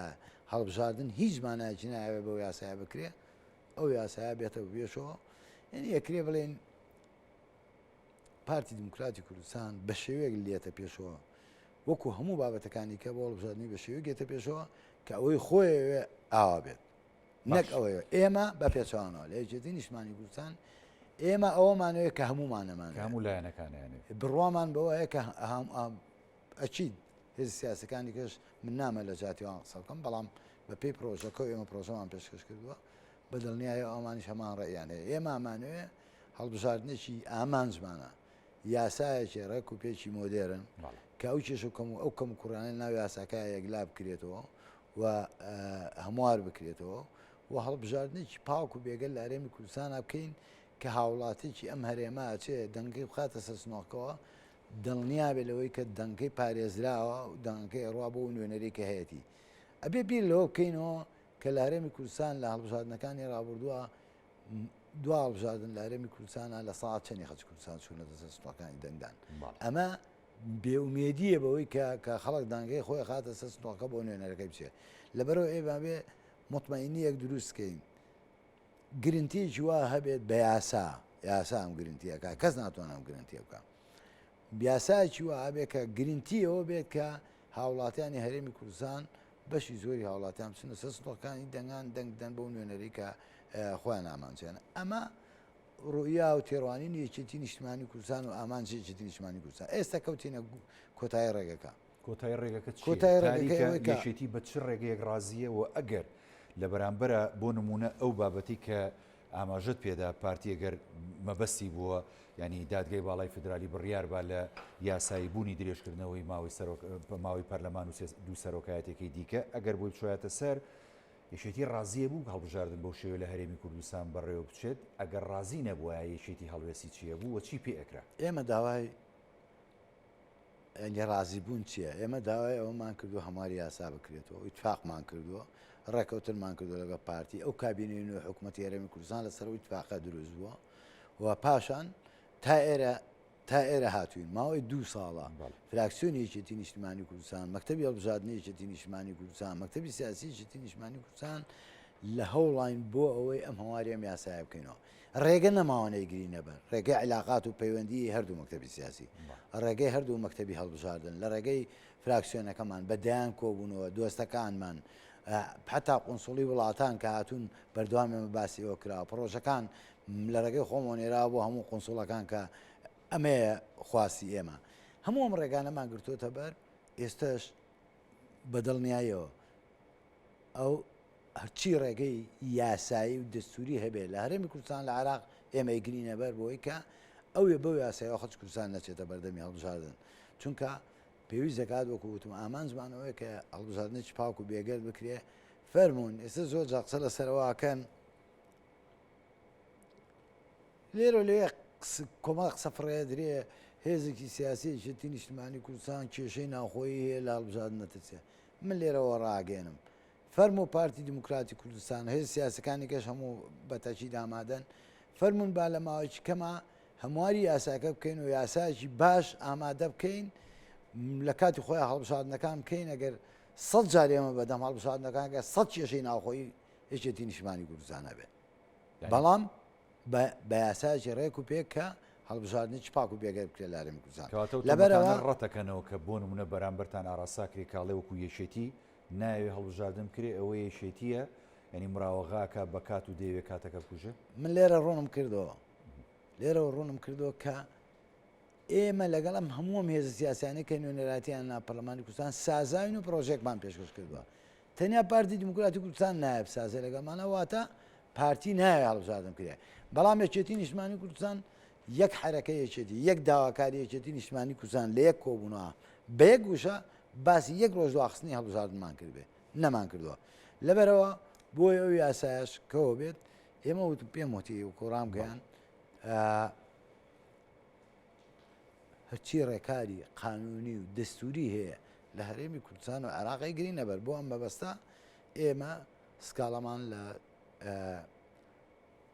هەڵبژاردن هیچ مانایەکی نایەوێ بەو یاسایە بکرێ ئەو یاسایە بێتە پێشەوە یعنی ئەکرێ بڵێن. پارتی دیموکراتی کوردستان بە شێوەیەک لێتە پێشەوە وەکو هەموو بابەتەکانی کە بۆ هەڵبژاردنی بە شێوەیەک دێتە پێشەوە کە ئەوەی خۆیەوێ ئاوا بێت نەک ئەوەیە ئێمە بە پێچوانەوە لە یەکێتی نیشتمانی کوردستان ئێمە ئەوەمانەوەی کە هەمومانەمان هەموو لایەنەکانیان بڕوامان بەوە هەیە کە ئەچیت هێز سیاسەکانی کەش من نامە لە جاتی وان قسە بکەم بەڵام بە پێی پرۆژەکە ئێمە پرۆژەمان پێشکەش کردووە بە دڵنیایی ئەوانیش هەمان ڕێیان هەیە ئێمە ئەمانەوێ هەڵبژاردنێکی ئامانجمانە یاسایەکی ڕێک و پێکی مۆدێرن کە ئەو کێشە کەم و ئەو کەم و کوڕانە ناو یاساکە یەکلا بکرێتەوە و هەموار بکرێتەوە و هەڵبژاردنێکی پاک و بێگەل لە هەرێمی کوردستانە بکەین کە هاوڵاتێکی ئەم هەرێمە ئەچێ دەنگەکەی بخاتە سەر سنۆکەوە دڵنیا بێ لەوەی کە دەنگەکەی پارێزراوە و دەنگەکەی ئەڕوا بۆ نوێنەری کە هەیەتی. ئەبێ بیر لەوە بکەینەوە کە لە هەرێمی کوردستان لە هەڵبژاردنەکانی ڕابردووە دوا هەڵبژاردن لە هەرێمی کوردستانە لە ساعت چەندی خەڵکی کوردستان چوونەتە سەر سنووەکانی دەنگدان ئەمە بێئومێدیە بەوەی کە کە خەڵک دەنگەی خۆی خاتە سەر سنووەکە بۆ نوێنەرەکەی بچێت لەبەرەوە ئێمە بێ مطمئنیەک دروستکەین گرنتیەکی وا هەبێت بە یاسا یاسا ئەم گرنتیەکە کەس ناتوانێت ئەم گرنتیە بکە یاسایەکی وا هەبێت کە گرنتی ئەوە بێت کە هاوڵاتیانی هەرێمی کوردستان بەشی زۆری هاوڵاتیان بچنە سەر سندوقەکانی دەنگان دەنگ بدەن بەو نوێنەری کە خۆیان ئامانجیانە ئەمە ڕوئیا و تێڕوانینی یەکێتی نیشتمانی کوردستان و ئامانجی یەکێتی نیشتمانی کوردستان ئێستا کەوتینە کۆتایی ڕێگەکە کۆتایی ڕێگەکە چییە؟ کۆتایی ڕێگەکە تاریکە ئەوەی کە یەکێتی بە چ ڕێگەیەک ڕازییە و ئەگەر لە بەرامبەرا بۆ نموونە ئەو بابەتەی کە ئاماژەت پێدا پارتی گەر مەبەستی بووە یانی دادگای باڵای فیدرالی بڕیار با لە یاسایی بوونی درێژکردنەوەی ماوەی سەرۆک ماوەی پەرلەمان و دوو سەرۆکایەتەکەی دیکە ئەگەر بۆی بچوایەتە سەر یەکێتی ڕازیە بوو هەڵبژاردن بەو شێوە لە هەرێمی کوردستان بەڕێوە بچێت ئەگەر ڕازی نەبووە یەکێتی هەڵوێستی چییە بوو و چی پێ ئەکرا؟ ئێمە داوای یانی ڕازیبوون چییە؟ ئێمە داوای ئەوەمان کردووە هەمواری یاسا بکرێتەوە، ئیتفاقمان کردووە، ڕێکەوتنمان کردووە لەگەڵ پارتی، ئەو کابینەی نوێ حکوومەتی هەرێمی کوردستان لەسەر ئەو ئیتفاقە دروست بووە و پاشان تا ئێرە تا ئێرە هاتوین ماوەی دوو ساڵە فراکسیۆنی یەکێتی نیشتمانی کوردستان مەکتەبی هەڵبژاردنی یەکێتی نیشتمانی کوردستان مەکتەبی سیاسی یەکێتی نیشتمانی کوردستان لە هەوڵاین بۆ ئەوەی ئەم هەمواری ئەم یاسایە بکەینەوە ڕێگە نەماوە نەیگرینە بەر، ڕێگەی عیلاقات و پەیوەندیی هەردوو مەکتەبی سیاسی، ڕێگەی هەردوو مەکتەبی هەڵبژاردن، لە ڕێگەی فراکسیۆنەکەمان بە دەیان کۆبوونەوە، دۆستەکانمان، حەتا قونسوڵی وڵاتان کە هاتوون بەردەوام ئێمە باسی ئەوە کراوە، پڕۆژەکان لە ڕێگەی خۆمەوە نێراوە بۆ هەموو قونسوڵەکان کە ئەمەیە خواستی ئێمە. هەموو ئەم ڕێگانەمان گرتووەتە بەر، ئێستەش بە دڵنیاییەوە ئەو هەرچی ڕێگەی یاسایی و دەستوری هەبێت لە هەرێمی کوردستان لە عێراق ئێمە ئەیگرینە بەر بۆی کە ئەوێ بەو یاسایەوە خەڵکی کوردستان نەچێتە بەردەمی هەڵبژاردن چونکە پێویست دەکات وەکو وتم ئامانجمان ئەوەیە کە هەڵبژاردنێکی پاک و بێگەرد بکرێ فەرمونون ئێستا زۆر جا قسە لەسەرەوەکەن لێرە لێ کۆمەڵ قسە فڕێدرێ هێزێکی سیاسی یەکێتی نیشتمانی کوردستان کێشەی ناوخۆیی هەیە لە هەڵبژاردن نەترسێ من لێرەوە ڕاگەێنم فەرموو پارتی دیموکراتی کوردستان هێزە سیاسەکانی کەش هەموو بە تەئکید ئامادەن، فەرموون با لە ماوەیەکی کەما هەمواری یاساکە بکەین و یاسایەکی باش ئامادە بکەین لە کاتی خۆیان هەڵبژاردنەکان بکەین ئەگەر سەد جار ئێمە بەدەم هەڵبژاردنەکان گەر سەد کێشەی ناوخۆیی یەکێتی نیشتمانی کوردستان هەبێت بەڵام بە یاسایەکی ڕێک و پێک کە هەڵبژاردنێکی پاک و بێگەرد بکرێت لە هەرێمی کوردستان کەواتە ئەو تۆمەتانە ڕەتەکەنەوە کە بۆ نمونە بەرامبەرتان ئاڕاستە کرێ کاڵێ وەکو یەکێتی نایەوێ هەڵبژاردن بکرێ ئەوە یەکێتیە یانی مراوەغە ئەکا بە کات و دەیەوێ کاتەکە بکوژێ؟ من لێرە ڕوونم کردەوە لێرەوە ڕوونم کردەوە کە ئێمە لەگەڵ ئەم هەموو ئەم هێزە سیاسیانەی کە نوێنەراتیان نا پەرلەمانی کوردستان سازاوین و پرۆژێکمان پێشکەش کردووە تەنیا پارتی دیموکراتی کوردستان نایە بسازێ لەگەڵمانە واتە پارتی نایە هەڵبژاردن بکرێ بەڵام یەکێتی نیشتمانی کوردستان یەک حەرەکە یەکێتی یەک داواکاری یەکێتی نیشتمانی کوردستان لە یەک کۆبوونەوە بە یەک وشە باسی یەک ڕۆژ دواخستنی هەڵبژاردنمان کردبێ نەمان کردووە لەبەرەوە بۆی ئەو یاسایش کەەوە بێت ئێمە وت پێم وتی و کۆڕام گەیان هەرچی ڕێکاری قانونی و دەستوری هەیە لە هەرێمی کوردستان و عێراقی گرینە بەر بۆ ئەم مەبەستە ئێمە سکاڵامان لە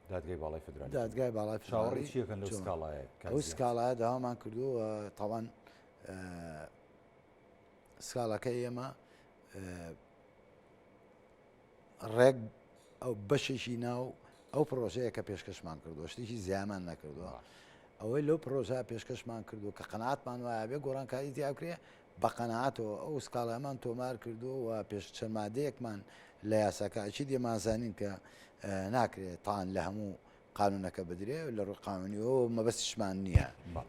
دادگای باڵای فدرالی دادگای باڵای چاوەڕێی چیەکەن لەو سکاڵایە ئەو سکاڵایە داوامان کردووە تاوان سکاڵاکە ئێمە ڕێک ئەو بەشێکی ناو ئەو پرۆژەیە کە پێشکەشمان کردووە شتێکی زیامان نەکردووە. ئەوەی لەو پرۆژە پێشکەشمان کردو کە قەناعەتمان وایە بێ گۆڕانکاری تیا بکرێ بە قەناعەتەوە ئەو سکاڵایەمان تۆمار کردووە و پێش چەند مادەیەکمان لە یاساکە ئەکید ئێمە ئەزانین کە ناکرێت تان لە هەموو قانونەکە بدرێ لە ڕووی قانونیەوە مەبەستیشمان نییە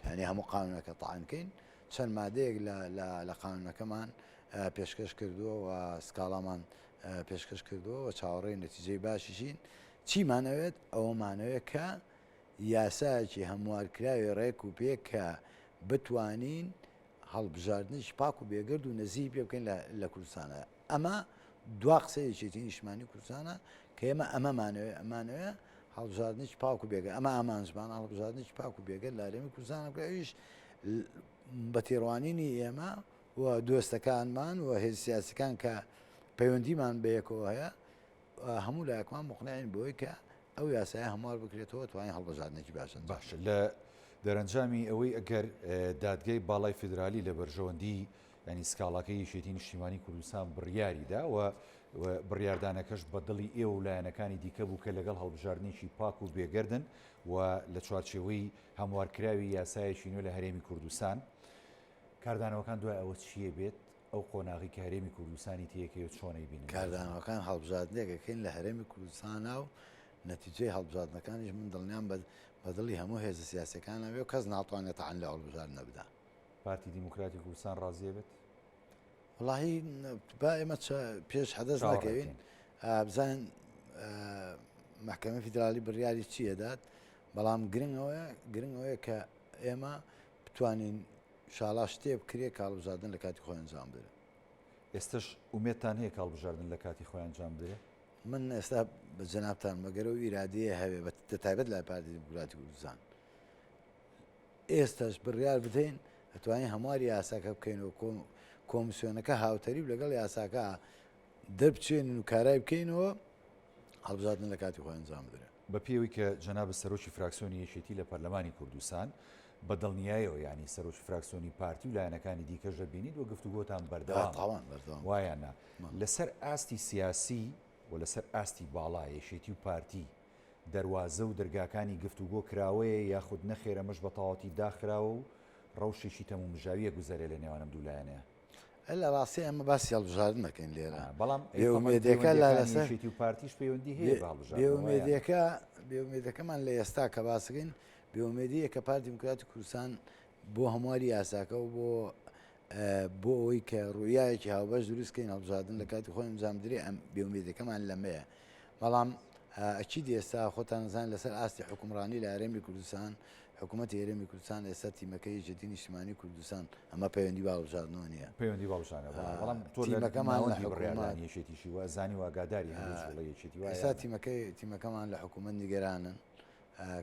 یعنی هەموو قانونەکە تان کەین چەند مادەیەک لە قانونەکەمان پێشکەش کردووە و سکاڵامان پێشکەش کردووە و چاوەڕێی نەتیجەی باشیشین چیمانەوێت ئەوەمانەوێت کە یاسایەکی هەموارکراوی ڕێک و پێک کە بتوانین هەڵبژاردنێکی پاک و بێگەرد و نەزیهی پێ بکەین لە کوردستانە. ئەمە دوا قسەی یەکێتی نیشتمانی کوردستانە کە ئێمە ئەمەمانەوێ ئەمانەوێ هەڵبژاردنێکی پاک و بێگەرد ئەمە ئامانجمان هەڵبژاردنێکی پاک و بێگەرد لە هەرێمی کوردستان بکرێت ئەویش بە تێڕوانینی ئێمە و دۆستەکانمان و هێز سیاسەکان کە پەیوەندیمان بەیەکەوە هەیە هەموو لایەکمان مقنعین بۆی کە ئەو یاسایە هەموار بکرێتەوە توانین هەڵبژاردنێکی باش ئەنجام باشە لە دەرەنجامی ئەوەی ئەگەر دادگای باڵای فیدرالی لە بەرژەوەندی ینی سکاڵاکەی یەکێتی نیشتیمانی کوردستان بڕیاری دا و بڕیاردانەکەش بە دڵی ئێوە و لایەنەکانی دیکە بوو کە لەگەڵ هەڵبژاردنێکی پاک و بێگەردن و لە چوارچێوەی هەموارکراوی یاسایەکی نوێ لە هەرێمی کوردستان کاردانەوەکان دوای ئەوە چییە بێت ئەو قۆناغی کە هەرێمی کوردستانی تێکەوێت چۆن ئەیبینن؟ کاردانەوەکان هەڵبژاردنێک ئەکەین لە هەرێمی کوردستانا و نەتیجەی هەڵبژاردنەکانیش من دڵنیام بە دڵی هەموو هێزە سیاسیەکان ئەبێ و کەس ناتوانێت تەعن لە هەڵبژاردنە بدا. پارتی دیموکراتی کوردستان ڕازی ئەبێت؟ وەڵاهی با ئێمە پێش حەدەس نەکەوین بزانین مەحکەمەی فیدرالی بڕیاری چی ئەدات بەڵام گرنگ ئەوەیە گرنگ ئەوەیە کە ئێمە بتوانین شاڵا شتێ بکرێ کە هەڵبژاردن لە کاتی خۆی ئەنجام بدرێ. ئێستەش ئومێدتان هەیە کە هەڵبژاردن لە کاتی خۆی ئەنجام بدرێ؟ من ئێستا بە جەنابتان مەگەر ئەو ئیرادەیە هەبێ بە تایبەت لای پارتی دیموکراتی کوردستان ئێستاش بڕیار بدەین ئەتوانین هەمواری یاساکە بکەین و کۆمسیۆنەکە هاوتەریب لەگەڵ یاساکە دەربچێنین و کارای بکەینەوە هەڵبژاردن لە کاتی خۆی ئەنجام بدرێت. بە پێی ئەوەی کە جەنابت سەرۆکی فراکسیۆنی یەکێتی لە پەرلەمانی کوردستان، بە دڵنیایەوە یانی سەرۆکی فراکسیۆنی پارتی و لایەنەکانی دیکەش دەبینیت و گفتوگۆتان بەردەوامە تاوان بەردەوام وایە نا؟ لەسەر ئاستی سیاسی و لەسەر ئاستی باڵا یەکێتی و پارتی دەروازە و دەرگاکانی گفتوگۆ کراوەیە یاخود نەخێر ئەمەش بە تەواوەتی داخراوە و ڕەوشێکی تەمومژاوییە گوزەرێ لە نێوان ئەم دوو لایەنەیە؟ لە ڕاستی ئەمە باسی هەڵبژاردن دەکەین لێرە بەڵام بێئومێدیەکە لە لەسەر یەکێتی و پارتیش پەیوەندی هەیە بە هەڵبژاردنەوە بێئومێدیەکە بێئومێدەکەمان لە ئێستا کە باسکەین بێئومێدیە کە پارتی دیموکراتی کوردستان بۆ هەمواری یاساکە و بۆ بۆ ئەوەی کە ڕوویایەکی هاوبەش دروستکەین هەڵبژاردن لە کاتی خۆی ئەنجام درێ ئەم بێئومێدەکەمان لەمەیە بەڵام ئەکید ئێستا خۆتان زان لەسەر ئاستی حکومڕانی لە هەرێمی کوردستان حکوومەتی هەرێمی کوردستان ئێستا تیمەکەی یەکێتی نیشتمانی کوردستان ئەمە پەیوەندی بە هەڵبژاردنەوە نییە. پەیوەندی بە هەڵبژاردنەوە بەڵام بەڵام تۆ لە تیمەکەمان لە ناوەندی حکوومەت بڕیاردانی یەکێتیشی و ئەزانی و ئاگاداری هەموو جووڵەی یەکێتی وایە ئێستا یان نا؟ تیمەکەی تیمەکەمان لە حکوومەت نیگەرانن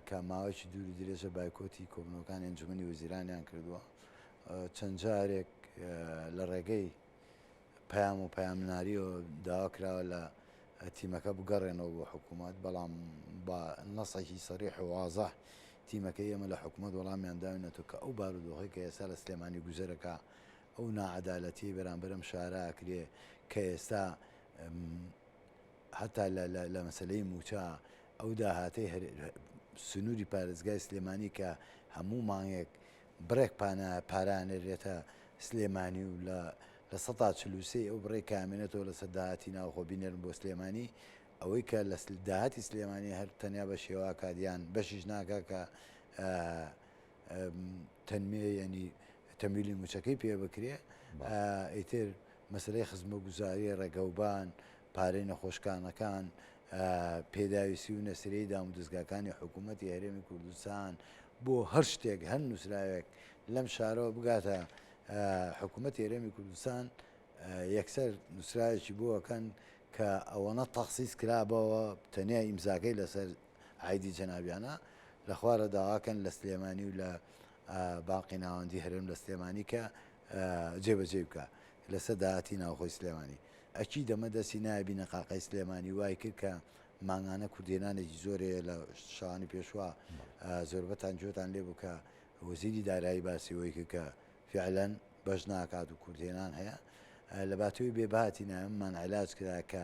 کە ماوەیەکی دوور و درێژە بایکۆتی کۆبوونەوەکانی ئەنجومەنی وەزیرانیان کردووە چەند جارێک لە ڕێگەی پەیام و پەیامناریەوە داوا کراوە لە تیمەکە بگەڕێنەوە بۆ حکوومەت، بەڵام بە نەسێکی سەریح و وازح تیمەکەی ئێمە لە حکوومەت وەڵامیان داوینەتەوە کە ئەو بارودۆخەی کە ئێستا لە سلێمانی گوزەرەکا، ئەو ناعەدالەتیەی بەرامبەر ئەم شارە ئەکرێ کە ئێستا هەتا لە مەسەلەی مووچە ئەو داهاتەی سنووری پارێزگای سلێمانی کە هەموو مانگێک بڕێک پارە ئەنێرێتە سلێمانی و لە 43% ئەو بڕەی کە ئەمێنێتەوە لەسەر داهاتی ناوخۆ بینێرن بۆ سلێمانی، ئەوەی کە لە داهاتی سلێمانی هەر تەنیا بەشی ئەکات یان بەشیش ناکا کە تەنمیە یەنی تەمویلی موچەکەی پێ بکرێ ئیتر مەسلەی خزمەگوزاری ڕێگەوبان پارەی نەخۆشکانەکان پێداویستی و نەسرەی دامودەزگاکانی حکوومەتی هەرێمی کوردستان بۆ هەر شتێک هەر نووسراوێک لەم شارەوە بگاتە حکوومەتی هەرێمی کوردستان یەکسەر نووسراوێکی بۆ ئەکەن کە ئەوەنە تەخسیس کرابەوە تەنیا ئیمزاکەی لەسەر ئایدی جەنابیانە لە خوارە داواکەن لە سلێمانی و لە باقی ناوەندی هەرێم لە سلێمانی کە جێبەجێ بکە لەسەر داهاتی ناوخۆی سلێمانی ئەکید ئەمە دەستی نایە بینەقاقای سلێمانی وای کرد کە مانگانە کوردهێنانێکی زۆر هەیە لە شەوانی پێشوا زۆربەتان گوێتان لێ بوو کە وەزیری دارایی باسی ئەوەی کرد کە فعلا بەش ناکات و کوردهێنان هەیە لە باتەوەی بێ بەهاتی نایەممان علاج کرا کە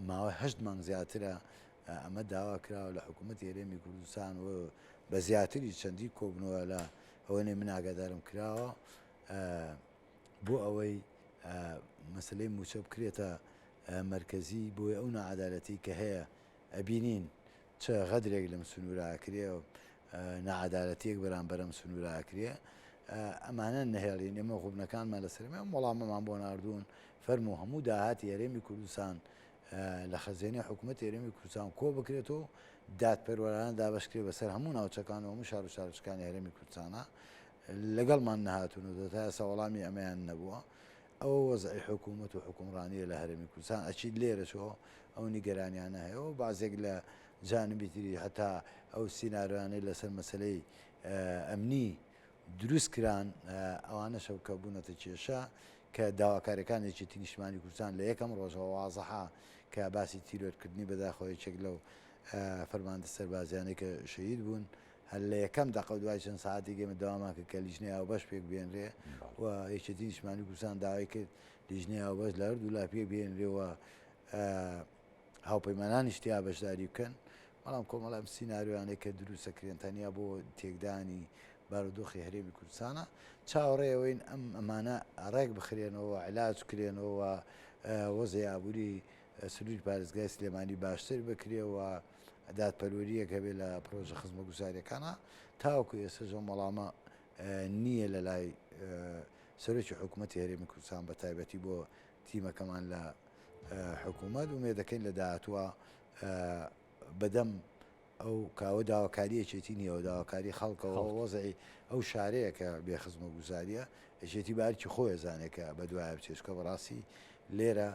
ماوەی هەشت مانگ زیاترە ئەمە داوا کراوە لە حکوومەتی هەرێمی کوردستان و بە زیاتری چەندی کۆبنەوە لە ئەوەنەی من ئاگادارم کراوە بۆ ئەوەی مەسلەی موچە بکرێتە مەرکەزی بۆی ئەو ناعادالەتی کە هەیە ئەبینین چ غەدرێک لەم سنوورە ئەکرێ و ناعەدالەتیەک بەرامبەر ئەم سنوورە ئەکرێ ئەمانە نەهێڵین ئێمە غوبنەکانمان لەسەر ئەم وەڵامەمان بۆ ناردوون فەرموو هەموو داهاتی هەرێمی کوردستان لە خەزێنەی حکوومەت هەرێمی کوردستان کۆ بکرێتەوە دادپەروەرانە دابەشکرێ بەسەر هەموو ناوچەکان و هەموو شار و شارۆچکانی هەرێمی کوردستانە لەگەڵمان نەهاتوون و تا ئێستا وەڵامی ئەمەیان نەبووە ئەوە وەزعی حکوومەت و حکومڕانیە لە هەرێمی کوردستان ئەچیت لێرەشەوە ئەو نیگەرانیانە هەیە و بازێک لە جانبی تری هەتا ئەو سیناریۆیانەی لەسەر مەسەلەی ئەمنی دروست کران ئەوانەشە کە بوونەتە کێشە کە داواکاریەکان یەکێتی نیشتمانی کوردستان لە یەکەم ڕۆژەوە وازحە کە باسی تیرۆرکردنی بەداخەوە یەکێک لەو فەرماندە سەربازیانەی کە شەهید بوون هەر لە یەکەم دەقە دوای چەند ساعتێک ئێمە داوامان کرد کە لیژنەی هاوبەش پێک بێنرێ و یەکێتی نیشتمانی کوردستان داوای کرد لیژنەی هاوبەش لە هەردوو لا پێک بێنرێ و هاوپەیمانانیش تیا بەشداری بکەن، بەڵام کۆمەڵە ئەم سیناریۆیانەی کە دروست دەکرێن تەنیا بۆ تێکدانی بارودۆخی هەرێمی کوردستانە، چاوەڕێی ئەوەین ئەم ئەمانە ڕێک بخرێنەوە، عیلاج بکرێنەوە، وەزعی ئابووری سنووری پارێزگای سلێمانی باشتر بکرێ و دادپەروەرییەک هەبێ لە پڕۆژە خزمەتگوزارییەکانا، تاوەکو ئێستاش ئەم وەڵامە نییە لە لای سەرۆکی حکوومەتی هەرێمی کوردستان بە تایبەتی بۆ تیمەکەمان لە حکوومەت ئومێد دەکەین لە داهاتووە بەدەم ئەو کاوە داواکاری یەکێتی نییە و داواکاری خەڵکەوە وەزعی ئەو شارەیە کە بێ خزمەتگوزاریە یەکێتی بارکی خۆی زانێت کە بە دوایە بچێت چونکە بەڕاستی لێرە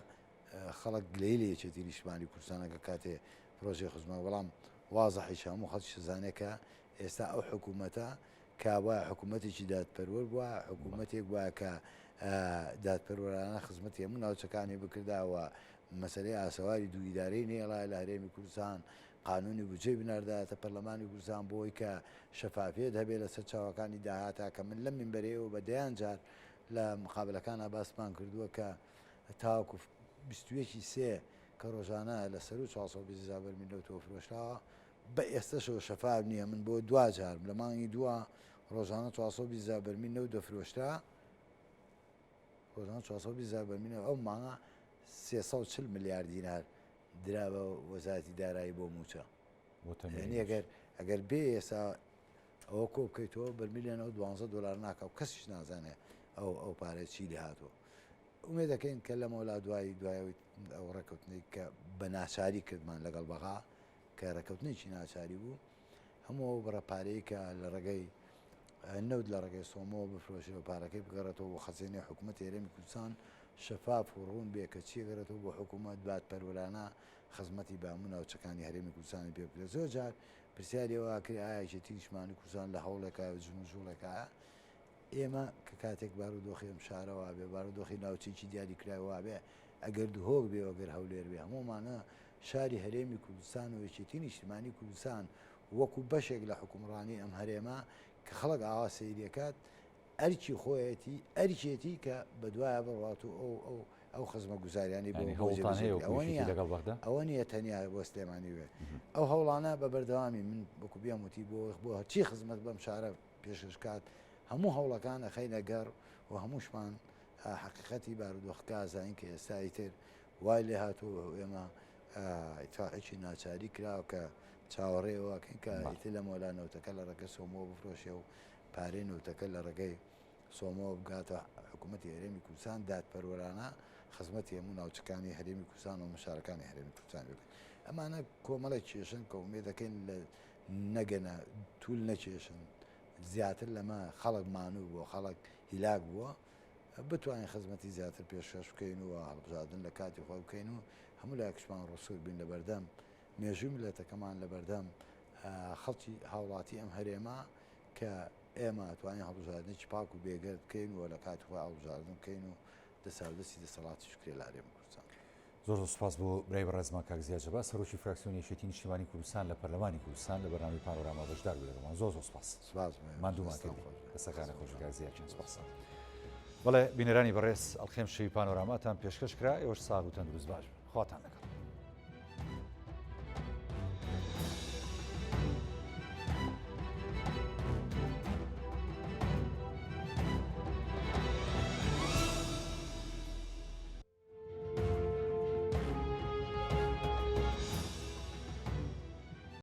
خەڵک گلەی لە یەکێتی نیشتمانی کوردستانەکە کاتێ پرۆژەی خزمە بەڵام وازحیش هەموو خەڵکیش زانێت کە ئێستا ئەو حکوومەتە کە وایە حکوومەتێکی دادپەروەر بووە، حکوومەتێک بووە کە دادپەروەرانە خزمەتی هەموو ناوچەکانی بکردا و مەسەلەی ئاسەواری دوو ئیدارەی نەیەڵایە لە هەرێمی کوردستان، قانوونی بودجەی بناردایەتە پەرلەمانی کوردستان بۆ ئەوەی کە شەفافیەت هەبێ لەسەر چاوەکانی داهاتا کە من لەم مینبەرەیەوە بە دەیان جار لە مقابلەکانا باسمان کردووە کە تاوەکو 21 ی سێ کە ڕۆژانە لە سەروو 420 هەزار بەرمیل نەوتەوە فرۆشراوە بە ئێستەشەوە شەفاف نییە، من بۆ دواجارم لە مانگی دووا ڕۆژانە 420 هەزار بەرمیل نەوت دەفرۆشرا، ڕۆژانە 420 هەزار بەرمیل نەوت، ئەو مانگە 340 ملیار دینار درا بە وەزارەتی دارایی بۆ مووچە. یعنی ئەگەر ئەگەر بێ ئێستا ئەوە کۆ بکەیتەوە بەرمیلیان ئەو 12 دۆلار ناکە و کەسیش نازانێ ئەو ئەو پارەیە چی لێ هاتووە. ئومێد دەکەین کە لەمەولا دوای دوای ئەو ڕێککەوتنەی کە بە ناچاری کردمان لەگەڵ بەغا کە ڕێککەوتنێکی ناچاری بوو، هەموو ئەو بڕە پارەی کە لە ڕێگەی نەوت لە ڕێگەی سۆمۆوە بفرۆشێ و پارەکەی بگەڕێتەوە بۆ خەزێنەی حکوومەتی هەرێمی کوردستان شەفاف و ڕوون بێ کە چی گەڕێتەوە بۆ حکوومەت دادپەروەرانە خزمەتی بە هەموو ناوچەکانی هەرێمی کوردستانی پێ بکرێت زۆر جار پرسیاری ئەوە ئەکرێ ئایا یەکێتی نیشتمانی کوردستان لە هەوڵێکە جموجوڵێکە ئێمە کە کاتێک بارودۆخی ئەم شارە وابێ، بارودۆخی ناوچەیەکی دیاریکراوی وابێ، ئەگەر دهۆک بێ و ئەگەر هەولێر بێ، هەموومانە شاری هەرێمی کوردستان و یەکێتی نیشتیمانی کوردستان وەکو بەشێک لە حوکمڕانی ئەم هەرێمە کە خەڵک ئاوا سەیری ئەکات، ئەرکی خۆیەتی، ئەرکێتی کە بەدوایا بڕوات و ئەو ئەو ئەو خزمەتگوزاریانەی بۆ یانی بۆ هەوڵتان جێبەجێ هەیە بکرێ. وەکو ئەوە یەکێتی نییە لەگەڵ بەغدا؟ ئەوە نییە تەنیا بۆ سلێمانی بێ. ئەو هەوڵانە بە بەردەوامی من وەکو بێم وتی بۆ بۆ هەرچی خزمەت بەم شارە پێشکەش بکات، هەموو هەوڵەکان ئەخەینە گەڕ و هەمووشمان حەقیقەتی بارودۆخەکە ئەزانین کە ئێستا ئیتر وای لێ هاتووە و ئێمە ئیتفاقێکی ناچاری کراوە کە چاوەڕێ ئەوەکەین کە ئیتر لەمەولا نەوتەکە لە ڕێگەی سۆمۆوە بفرۆشێ و پارەی نەوتەکە لە ڕێگەی سۆمۆوە بگاتە حکوومەتی هەرێمی کوردستان دادپەروەرانە خزمەتی هەموو ناوچەکانی هەرێمی کوردستان و شارەکانی هەرێمی کوردستان بکەن. ئەمانە کۆمەڵێک کێشەن کە ئومێد دەکەین لە نەگەنە تول نەکێشن زیاتر لەمە خەڵک مانوو بووە خەڵک هیلاک بووە بتوانین خزمەتی زیاتر پێشکەش بکەین و هەڵبژاردن لە کاتی خۆی بکەین و هەموو لایەکشمان ڕسوور بین لە بەردەم مێژووی میللەتەکەمان لە بەردەم خەڵکی هاوڵاتی ئەم هەرێمە کە ئێمە توانین هەڵبژاردنێکی پاک و بێگەرد بکەین و لە کاتی خۆی هەڵبژاردن بکەین و دەساودەستی دەسەڵاتیش بکرێت لە هەرێمی کوردستان. زۆر زۆر سوپاس بۆ برای بەڕێزمان کاک زیا جەبار سەرۆکی فراکسیۆنی یەکێتی نیشتیمانی کوردستان لە پەرلەمانی کوردستان لە بەرنامەی پانۆراما بەشدار بوو لەگەڵمان زۆر زۆر سوپاس سوپاس ماندوومان کردی دەستەکانت خۆش کاک زیا گیان سوپاس بەڵێ بینەرانی بەڕێز ئەڵقەی ئەمشەوی پانۆراماتان پێشکەش کرا ئێوەش ساغ و تەندروست باش بن خواتان لەگەڵ.